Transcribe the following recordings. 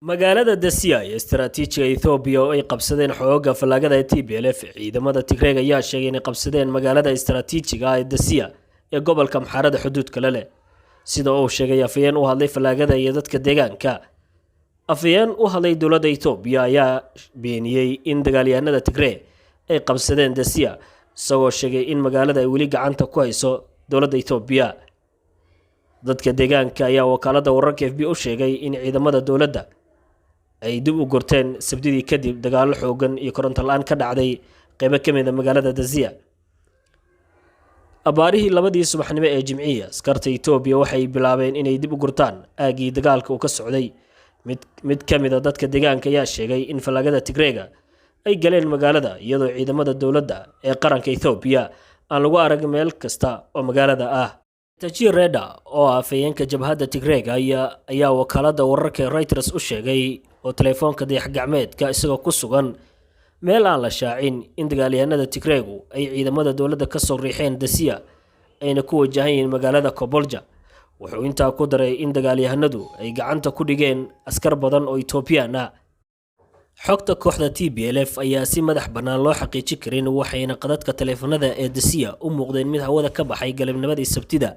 Magaalada Dasiya ee istaraatiijiga Ethoobiya oo ay qabsadeen xoogga fallaagada ee TPLF. Ciidamada Tigreeg ayaa sheegay inay qabsadeen magaalada istaraatiijiga ah ee Dasiya ee gobolka Amxaarada xuduudka la leh, sida uu sheegay afhayeen u hadlay fallaagada iyo dadka deegaanka. Afhayeen u hadlay dowladda Etoobiya ayaa beeniyey in dagaalyahanada Tigree ay qabsadeen Dasiya, isagoo sheegay in magaalada ay weli gacanta ku hayso dowladda Etoobiya. Dadka deegaanka ayaa wakaaladda wararka FB u sheegay in ciidamada dowladda ay dib u gurteen Sabtidii kadib dagaallo xoogan iyo koronto la-aan ka dhacday qeybo ka mid a magaalada Dasiya. Abaarihii 2dii subaxnimo ee Jimciya, askarta Etoobiya waxay bilaabeen inay dib u gurtaan aaggii dagaalka uu ka socday. Mid ka mid a dadka deegaanka ayaa sheegay in fallaagada Tigreega ay galeen magaalada, iyadoo ciidamada dowladda ee qaranka Ethoobiya aan lagu arag meel kasta oo magaalada ah. Tajir Reda oo ah afhayeenka jabhadda Tigreega ayaa wakaaladda wararka ee Reuters u sheegay oo telefoonka dayax-gacmeedka isagoo ku sugan meel aan la shaacin in dagaalyahanada Tigreegu ay ciidamada dowladda ka soo riixeen Dasiya, ayna ku wajahan yihiin magaalada Kobolja. Wuxuu intaa ku daray in dagaalyahanadu ay gacanta ku dhigeen askar badan oo Etoobiyaan ah. Xogta kooxda TPLF ayaa si madax bannaan loo xaqiijin karin, waxayna qadadka taleefanada ee Dasiya u muuqdeen mid hawada ka baxay galabnimadii Sabtida.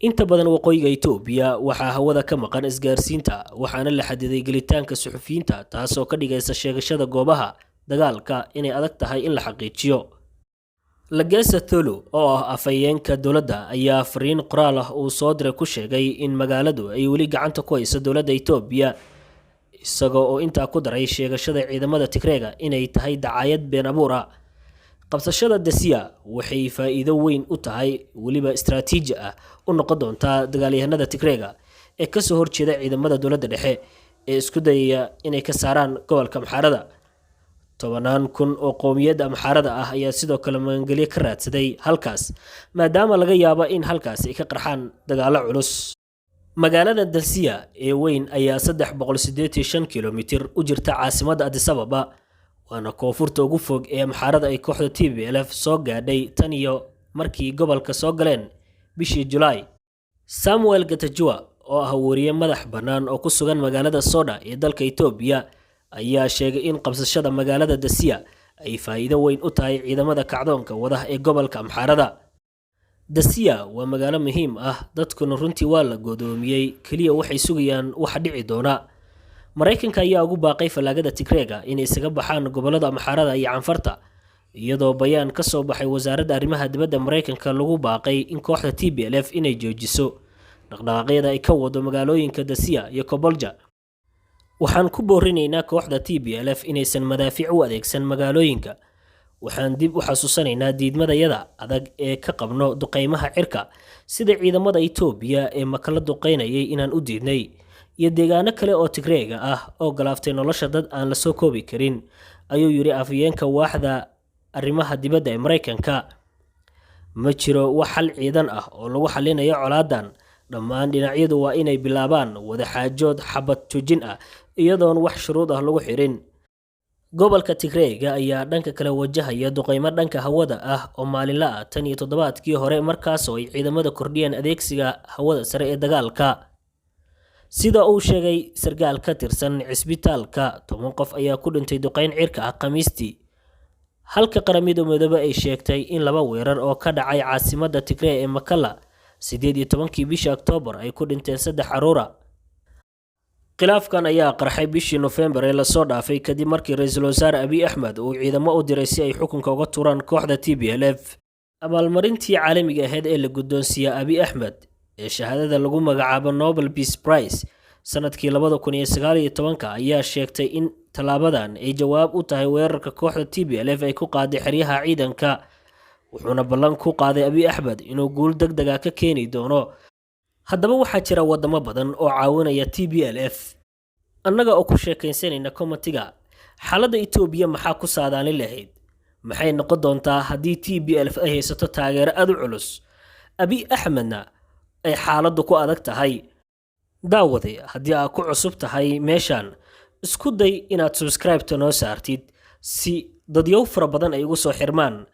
Inta badan waqooyiga Itoobiya waxaa hawada ka maqan isgaarsiinta, waxaana la xadiday gelitaanka suxufiyiinta, taasoo ka dhigaysa sheegashada goobaha dagaalka inay adag tahay in la xaqiijiyo. Lagesa Tholo oo ah afhayeenka dowladda ayaa fariin qoraal ah uu soo diray ku sheegay in magaaladu ay weli gacanta ku hayso dowladda Itoobiya, isagoo oo intaa ku daray sheegashada ciidamada Tigreega inay tahay dacaayad been abuur ah. Qabsashada Dasiya waxay faa'iido weyn u tahay, weliba istaraatiiji ah u noqon doontaa dagaalyahanada Tigreega ee kasoo horjeeda ciidamada dowladda dhexe ee isku dayaya inay ka saaraan gobolka Amxaarada. Tobanaan kun oo qowmiyadda Amxaarada ah ayaa sidoo kale magangelyo ka raadsaday halkaas, maadaama laga yaabo in halkaas ay ka qarxaan dagaallo culus. Magaalada Dasiya ee weyn ayaa 385 kilomitir u jirta caasimadda Addis Ababa, waana koonfurta ugu fog ee Amxaarada ay kooxda TPLF soo gaadhay tan iyo markii gobolka soo galeen bishii Julaay. Samuel Gatajua oo ah wariye madax bannaan oo ku sugan magaalada Soda ee dalka Itoobiya ayaa sheegay in qabsashada magaalada Dasiya ay faa'iido weyn u tahay ciidamada kacdoonka wadaha ee gobolka Amxaarada. Dasiya waa magaalo muhiim ah, dadkuna runtii waa la godoomiyey, keliya waxay sugayaan waxa dhici doona. Maraykanka ayaa ugu baaqay fallaagada Tigreega inay isaga baxaan gobolada Amxaarada iyo Canfarta, iyadoo bayaan ka soo baxay wasaaradda arrimaha dibadda Maraykanka lagu baaqay in kooxda TPLF inay joojiso dhaqdhaqaaqyada ay ka wado magaalooyinka Dasiya iyo Kobolja. Waxaan ku boorinaynaa kooxda TPLF inaysan madaafiic u adeegsan magaalooyinka. Waxaan dib u xasuusanaynaa diidmadayada adag ee ka qabno duqeymaha cirka, sida ciidamada Itoobiya ee Makala duqeynayay inaan u diidnay, iyo deegaano kale oo Tigreega ah oo galaaftay nolosha dad aan la soo koobi karin, ayuu yidhi afhayeenka waaxda arrimaha dibadda ee Maraykanka. Ma jiro wax xal ciidan ah oo lagu xalinayo colaadan. Dhammaan dhinacyadu waa inay bilaabaan wada xaajood xabad joojin ah iyadoon wax shuruud ah lagu xirin. Gobolka Tigreega ayaa dhanka kale wajahaya duqeymo dhanka hawada ah oo maalinle ah tan iyo toddobaadkii hore, markaasoo ay ciidamada kordhiyeen adeegsiga hawada sare ee dagaalka. Sida uu sheegay sarkaal ka tirsan cisbitaalka, 10 qof ayaa ku dhintay duqeyn cirka ah Khamiistii, halka Qaramada Midoobay ay sheegtay in laba weerar oo ka dhacay caasimadda Tigree ee Makala 18kii bisha Oktoobar ay ku dhinteen saddex caruura. Khilaafkan ayaa qarxay bishii Nofembar ee lasoo dhaafay, kadib markii ra-iisul wasaare Abiy Axmed uu ciidamo u diray si ay xukunka uga tuuraan kooxda TPLF. Abaalmarintii caalamiga ahayd ee la guddoonsiiyey Abiy Axmed ee shahaadada lagu magacaabo Nobel Peace Prize sanadkii 2019ka ayaa sheegtay in tallaabadan ay jawaab u tahay weerarka kooxda TPLF ay ku qaaday xeryaha ciidanka, wuxuuna ballan ku qaaday Abiy Axmed inuu guul deg dega ka keeni doono. Haddaba waxaa jira wadamo badan oo caawinaya TPLF. Annaga oo ku sheekaysanayna comment-iga, xaaladda Itoobiya maxaa ku saadaalin lahayd? Maxay noqon doontaa haddii TPLF ay haysato taageero aad u culus, Abiy Axmedna ay xaaladdu ku adag tahay? Daawade, haddii aad ku cusub tahay meeshan, isku day inaad subscribe-ta noo saartid si dadyow fara badan ay ugu soo xirmaan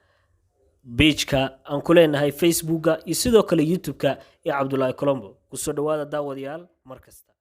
page-ka aan ku leenahay Facebooka iyo sidoo kale YouTube-ka ee Cabdulaahi Colombo. Kusoo dhawaada, daawadayaal, mar kasta.